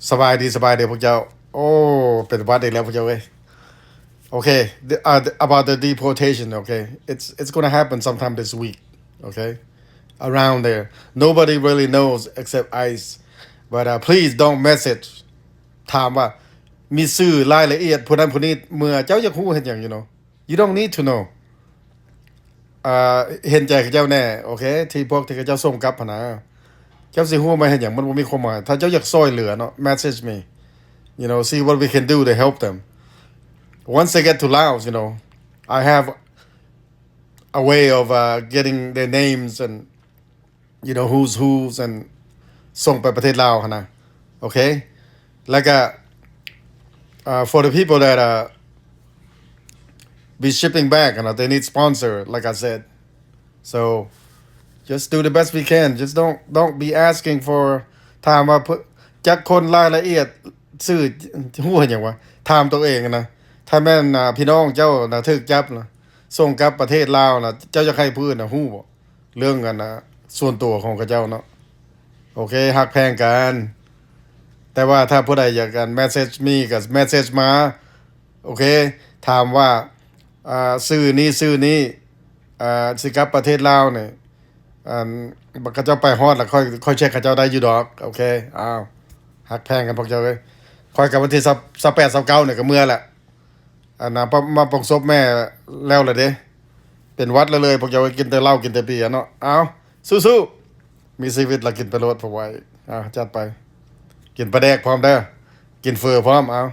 ສະບາຍດີ ສະບາຍດີພວກເຈົ້າ. ໂອ້ ເປັນຫວັດອີກແລ້ວພວກເຈົ້າເອີຍ. Okay, the, uh, the, about the deportation, okay? It's, it's gonna happen sometime this week, okay? Around there. Nobody really knows except ICE. But, uh, please don't message. ຖາມວ່າມີຊື່ລາຍລະອຽດຜູ້ນັ້ນຜູ້ນີ້ ເມື່ອເຈົ້າຢາກຮູ້ເຮັດຫຍັງ you know? You don't need to know. ເອີ ເຫັນໃຈເຂົາເຈົ້າແດ່ ໂອເຄ ທີ່ພວກທີ່ເຂົາເຈົ້າສົ່ງກັບຫັ້ນນະ. ເຈົ້າຊິຮູ້ມາເຮັດຫຍັງ? ມັນບໍ່ມີຄວາມໝາຍ. ຖ້າເຈົ້າຢາກຊ່ອຍເຫຼືອເນາະ message me, you know, see what we can do to help them. Once they get to Laos, you know, I have a way of, uh, getting their names and, you know, who's who's and ສົ່ງໄປປະເທດລາວຫັ້ນນະ. ໂອເຄ ແລ້ວກະ uh, for the people that, uh, be shipping back, you know, they need sponsor, like I said. So just do the best we can. Just don't, don't be asking for ຖາມວ່າ ເພິ່ນ ຈັກຄົນ ລາຍລະອຽດ ຊື່ ຮູ້ເຮັດຫຍັງວະ? ຖາມຕົວເອງນະ. ຖ້າແມ່ນ ອ່າ ພີ່ນ້ອງເຈົ້ານະຖືກຈັບນະ ສົ່ງກັບປະເທດລາວນະ ເຈົ້າຢາກໃຫ້ຜູ້ອື່ນນະຮູ້ບໍ່ ເລື່ອງອັນນະ ສ່ວນຕົວຂອງເຂົາເຈົ້າເນາະ? ໂອເຄ ຮັກແພງກັນ. ແຕ່ວ່າຖ້າຜູ້ໃດຢາກອັນ message me ກໍ message ມາ. ໂອເຄ ຖາມວ່າ ອ່າ ຊື່ນີ້ ຊື່ນີ້ ອ່າ ຊິກັບປະເທດລາວນີ້ ອັນ ເຂົາເຈົ້າໄປຮອດແລ້ວ ຄ່ອຍ ຄ່ອຍເຊັກເຂົາເຈົ້າໄດ້ຢູ່ດອກ. ໂອເຄ ອ້າວ ຮັກແພງກັນພວກເຈົ້າເອີຍ. ຂ້ອຍກໍວັນທີຊາວ ຊາວແປດ ຊາວເກົ້ານີ້ກໍເມືອແຫຼະ. ອັນນະ ມາປົງສົບແມ່ແລ້ວລະເດ້. ເປັນຫວັດລະເລີຍ ພວກເຈົ້າເອີຍ ກິນແຕ່ເຫຼົ້າ ກິນແຕ່ເບຍເນາະ. ອ້າວ ສູ້ໆ ມີຊີວິດລະກິນໄປໂລດ ພວກໄວ. ອ້າວ ຈັດໄປ. ກິນປາແດກພ້ອມເດີ ກິນເຝີພ້ອມ. ອ້າວ